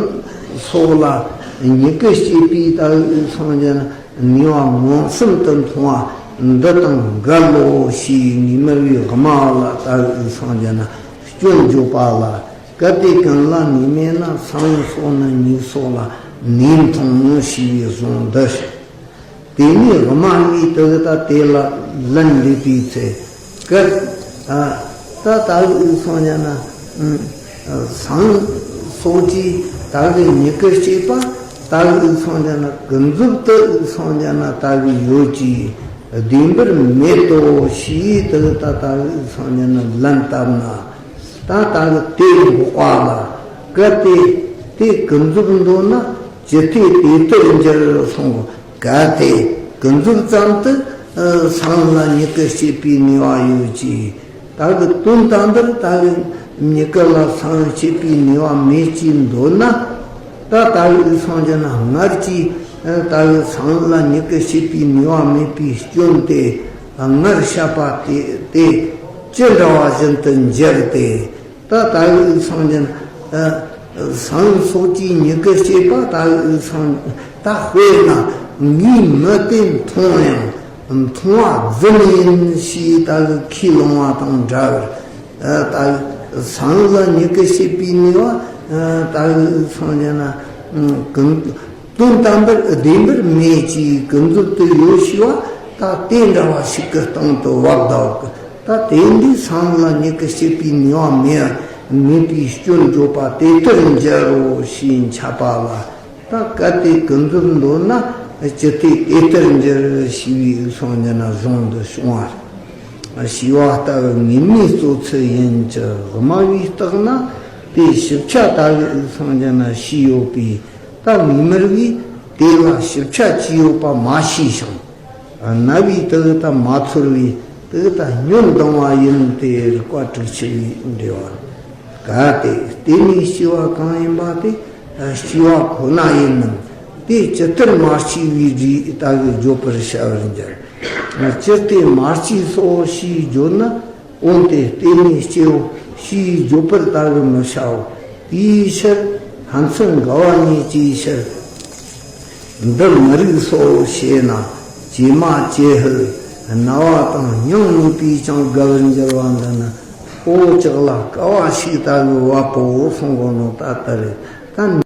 སོགས་ལ་མྱུ་གུ་སྐྱེད་པའི་ད་གི་སངས་རྒྱས་ན་ནུས་པ་མངོན་སུམ་དུ་མཐོང་བ་འདི་དང་འགལ་ལོ་ཞེས་ངེས་མེད་པའི་དབུ་མ་བ་ལ་ད་གི་སངས་རྒྱས་ན་སྐྱོན་བརྗོད་པ་ལ། གལ་ཏེ་ཀུན་ལ་ནུས་མེད་ན། ས་བོན་སོགས་ནི་ཉིད་སོགས་ལ། ནུས་མཐོང་ངོ་ཞེས་པའི་གཞུང་འདི་ཞིག་དེ་ནས་དབུ་མ་པས་དེ་ད་དེ་ལ་ལན་འདེབས་པའི་ཚེ། གལ་ད་ད་གི་སངས་རྒྱས་ན། ས་བོན་སོགས་ཀྱིས་ད་གི་མྱུ་གུ་སྐྱེད་པ། ད་གི་སངས་རྒྱས་ན་ཀུན་རྫོབ་ཏུ་སངས་རྒྱས་ན་ད་གི་ཡོད་ཀྱི་བདེན་པར་མེད་དོ་ཞེས་དེ་ད་ད་གི་སངས་རྒྱས་ན་ལན་བཏབ་ན། ད་ལྟ་བུ་དེ་འགོག་པ་ལ། གལ་ཏེ་དེ་ཀུན་རྫོབ་འདོད་ན། ཇི་སྟེ་དེ་ལྟར་འགྱུར་གསུངས། གལ་ཏེ་ཀུན་རྫོབ་ཙམ་དུ་ས་བོན་ལ་མྱུ་གུ་སྐྱེད་པའི་ནུས་པ་ཡོད་ཀྱི། ད་གི་དོན་དམ་པར་ད་གི་མྱུ་གུ་ལ་ས་བོན་སྐྱེད་པའི་ནུས་པ་མེད་ཅེས་འདོད་ན། ད་ལྟ་བུའི་སངས་རྒྱས་ན་སྔར་གྱི་ད་གི་ས་བོན་ལ་མྱུ་གུ་སྐྱེད་པའི་ནུས་པ་མེད་པའི་སྐྱོན་དེ། སྔར་བཤད་པ་དེ་དེ་ཅི་འདྲ་བ་བཞིན་དུ་འགྱུར་ཏེ། ད་ལྟ་བུའི་སངས་རྒྱས་ན། ས་བོན་སོགས་ཀྱིས་མྱུ་གུ་སྐྱེད་པ་ལྟ་བུའི་སངས། ད་དཔེར་ན་ངས་མི་དེ་མཐོང་ཡང་མཐོང་བ་རྫུན་ཡིན་ཞེས་ལྟ་བུའི་ཁས་ལོང་བ་དང་འདྲ་བར། ད་ས་བོན་ལ་མྱུ་གུ་སྐྱེད་པའི་ནུས་པ་ལྟ་བུའི་སངས་རྒྱས་ན་ཀུན། དོན་དམ་པར་བདེན་པར་མེད་ཅེས་ཀུན་རྫོབ་ཏུ་ཡོད་ཞེས་པ། ད་དེ་འདྲ་བ་ཞིག་གི་སྟེང་དུ་བབ་དགོས་ཀྱི། ད་དེ་འདྲའི་ས་བོན་ལ་མྱུ་གུ་སྐྱེད་པའི་ནུས་པ་མེད་མེད་པའི་སྐྱོན་བརྗོད་པ་དེ་ལྟར་འགྱུར་རོ་ཞེས་འཆད་པ་ལ། ད་གལ་ཏེ་ཀུན་རྫོབ་འདོད་ན། ཇི་སྟེ་དེ་ལྟར་འགྱུར་ཞེས་པའི་སངས་རྒྱས་ན་གཞུང་འདི་བྱུང་བ་རེད། ཞེས་པ་ལྟ་བུ་ངེས་མེད་རྩོད་ཚུལ་ཡིན་གྱི། དབུ་མ་པས་བརྟགས་ན་དེ་ཞིབ་ཆ་ལྟ་བུའི་སངས་རྒྱས་ན་ཞུས་ཡོད་པས། ད་ངེས་མེད་པས་དེ་ལ་ཞིབ་ཆ་ཅི་ཡོད་པ་མ་ཤེས་ཤིང་། རྣ་བས་དེ་ད་མ་ཚོར་བས་དེ་ད་ཉོན་དང་བ་ཡིན་ཏེ། རིགས་པ་དྲུག་ཅུ་པའི་འགྲེལ་པ། གལ་ཏེ་དེ་ནི་སྐྱེ་བ་གང་ཡིན་པ་དེ། སྐྱེ་བ་ཁོ་ན་ཡིན་ནམ། དེ་ཇི་ལྟར་མ་སྐྱེས་པའི་རིགས་ལྟ་བུའི་བརྗོད་པར་བྱ་བར་འགྱུར། ཅི་སྟེ་མ་སྐྱེས་སོ་ཞེས་བརྗོད་ན། འོན་ཏེ་དེ་ནི་སྐྱེའོ་ཞེས་བརྗོད་པར་ལྟ་བུ་མི་བྱའོ། དེའི་ཕྱིར་ཕན་ཚུན་འགལ་བ་ཉིད་ཀྱི་ཕྱིར། འདི་མི་རིགས་སོ་ཞེ་ན། ཇེ་མ་ཇེ་ཧུད་རྣ་བ་དང་སྙིང་ནུས་པས་ཀྱང་དགའ་བར་འགྱུར་བ་འདི་ནི། ཨོ་ཅག་ལ་དཀའ་བ་ཞིག་ལྟ་བུ་བབ་པོ་གསུང་གོ་ནོ་ད་ལྟ་རེད། ད་